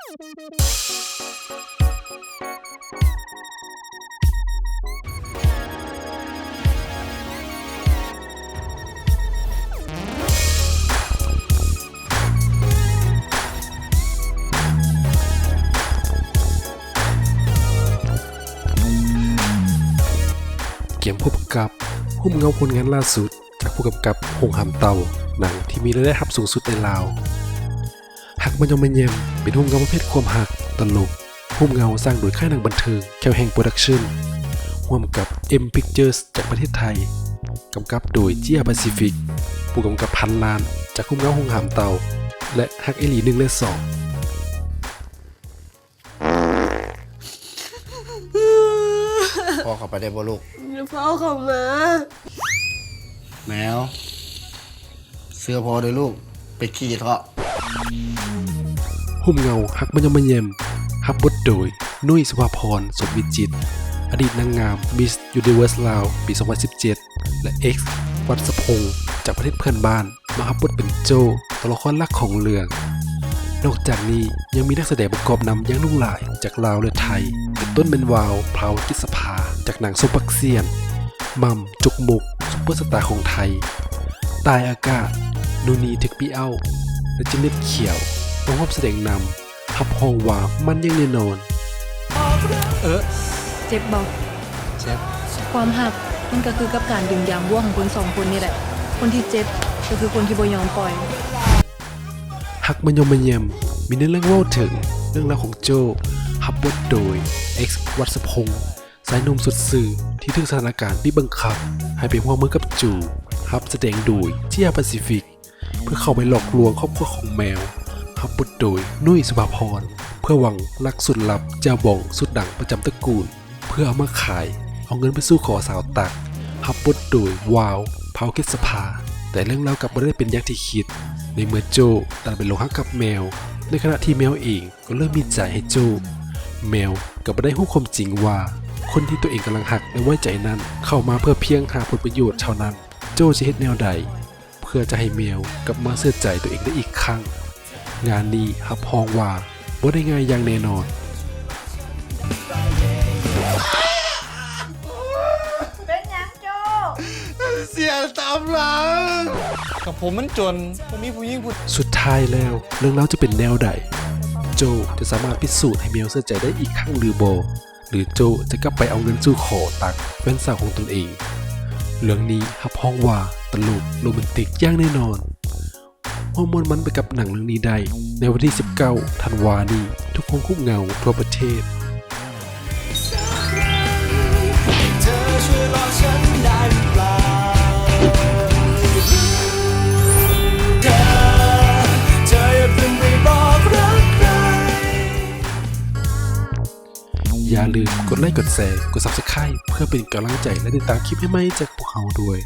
ກຽມພົບກັບຮູບເງົາຜົນງານລ່າສຸດຈາກຜູ້ກຳກັບ ໂຮງຫາມເຕົ່າ, ໜັງທີ່ມີລາຍໄດ້ຮັບສູງສຸດໃນລາວ. ຮັກມາຍ້ອມມາແຍ້ມ ເປັນຮູບເງົາປະເພດຄວາມຮັກ, ຕະຫຼົກ, ຮູບເງົາສ້າງໂດຍຄ້າຍໜັງບັນເທີງ ແຄວແຮງໂປຣດັກເຊິນ ຮ່ວມກັບ ເອັມ ພິກເຈີສ ຈາກປະເທດໄທ, ກຳກັບໂດຍ ເຈ ອາ ປາຊີຟິກ ຜູ້ກຳກັບພັນລ້ານ ຈາກຮູບເງົາໂຮງຫາມເຕົ່າ ແລະ ຮັກອີ່ຫຼີໜຶ່ງ ແລະ ສອງ. ພໍ່ເຂົ້າໄປໄດ້ບໍ່ລູກ? ພໍ່ເຂົ້າມາ. ແມວ ເຊື່ອພໍ່ເດີລູກ, ໄປຂີ້ເຖາະ. ຮູບເງົາຮັກມາຍ້ອມມາແຍ້ມ ຮັບບົດໂດຍ ນຸ້ຍ ສຸພາພອນ ສົມວິຈິດ ອະດີດນາງງາມ ມິສ ຢູນິເວີສ ລາວ ປີສອງພັນສິບເຈັດ ແລະ ເອັກ ວັດສະພົງ ຈາກປະເທດເພື່ອນບ້ານ ມາຮັບບົດເປັນໂຈ້ ຕົວລະຄອນຫຼັກຂອງເລື່ອງ. ນອກຈາກນີ້ຍັງມີນັກສະແດງປະກອບນຳຢ່າງຫຼວງຫຼາຍຈາກລາວ ແລະ ໄທ, ເປັນຕົ້ນແມ່ນ ວາວ ພາວ ກິດສະພາ ຈາກໜັງສົມປາກສຽນ, ໝ່ຳ ຈົກມົກ ຊຸບເປີສະຕາຂອງໄທ, ຕ່າຍ ອາກາດ, ນູນີ ເທັກມີເອົາ ແລະ ຈິນເນັດ ຂຽວ ມາຮ່ວມສະແດງນຳ. ຮັບຮອງວ່າມັນຢ່າງແນ່ນອນ. ເອີ ເຈັບບໍ່? ເຈັບ. ຄວາມຮັກມັນກໍຄືກັບການດຶງຢາງບົ່ວຂອງຄົນສອງຄົນນີ້ແຫຼະ, ຄົນທີ່ເຈັບກໍຄືຄົນທີ່ບໍ່ຍອມປ່ອຍ. ຮັກມາຍ້ອມມາແຍ້ມ ມີເນື້ອເລື່ອງເວົ້າເຖິງເລື່ອງລາວຂອງໂຈ້, ຮັບບົດໂດຍ ເອັກ ວັດສະພົງ ຊາຍໜຸ່ມສົດຊື່ທີ່ຖືກສະຖານະການບີບບັງຄັບໃຫ້ໄປຮ່ວມມືກັບໂຈ, ຮັບສະແດງໂດຍ ເຈ ອາ ປາຊີຟິກ ເພື່ອເຂົ້າໄປຫຼອກລວງຄອບຄົວຂອງແມວ, ຮັບບົດໂດຍ ນຸ້ຍ ສຸພາພອນ ເພື່ອຫວັງລັກສູດລັບ ແຈ່ວບອງ ສູດດັງປະຈຳຕະກູນ ເພື່ອເອົາມາຂາຍ ເອົາເງິນໄປສູ່ຂໍສາວຕັກ, ຮັບບົດໂດຍ ວາວ ພາວ ກິດສະພາ. ແຕ່ເລື່ອງລາວກັບບໍ່ໄດ້ເປັນຢ່າງທີ່ຄິດ ໃນເມື່ອໂຈ້ດັນໄປຫຼົງຮັກກັບແມວ ໃນຂະນະທີ່ແມວເອງ ກໍເລີ່ມມີໃຈໃຫ້ໂຈ້. ແມວກໍບໍ່ໄດ້ຮູ້ຄວາມຈິງວ່າ ຄົນທີ່ຕົວເອງກຳລັງຮັກ ແລະ ໄວ້ໃຈນັ້ນ ເຂົ້າມາເພື່ອພຽງຫາຜົນປະໂຫຍດເທົ່ານັ້ນ. ໂຈ້ຈະເຮັດແນວໃດ ເພື່ອຈະໃຫ້ແມວກັບມາເຊື່ອໃຈຕົວເອງໄດ້ອີກຄັ້ງ? ງານນີ້ຮັບຮອງວ່າບໍ່ໄດ້ງ່າຍຢ່າງແນ່ນອນ. ເປັນຫຍັງໂຈ້? ເສຍຕາມຫຼັງ. ກໍຜົມມັນຈົນ, ບໍ່ມີຜູ້ຍິງຜູ້. ສຸດທ້າຍແລ້ວ ເລື່ອງລາວຈະເປັນແນວໃດ? ໂຈ້ຈະສາມາດພິສູດໃຫ້ແມວເຊື່ອໃຈໄດ້ອີກຄັ້ງຫຼືບໍ່? ຫຼືໂຈ້ຈະກັບໄປເອົາເງິນສູ່ຂໍຕັກແຟນສາວຂອງຕົນເອງ? ເລື່ອງນີ້ຮັບຮອງວ່າຕະຫຼົກ, ໂຣແມນຕິກຢ່າງແນ່ນອນ. ຮ່ວມມ່ວນມັນໄປກັບໜັງເລື່ອງນີ້ໄດ້ໃນວັນທີສິບເກົ້າທັນວານີ້ ທຸກໂຮງຮູບເງົາທົ່ວປະເທດ. ຢ່າລືມກົດໄລ, ກົດແຊ, ກົດ Subscribe ເພື່ອເປັນກຳລັງໃຈ ແລະ ຕິດຕາມຄລິບໃໝ່ໆຈາກພວກເຮົາດ້ວຍ.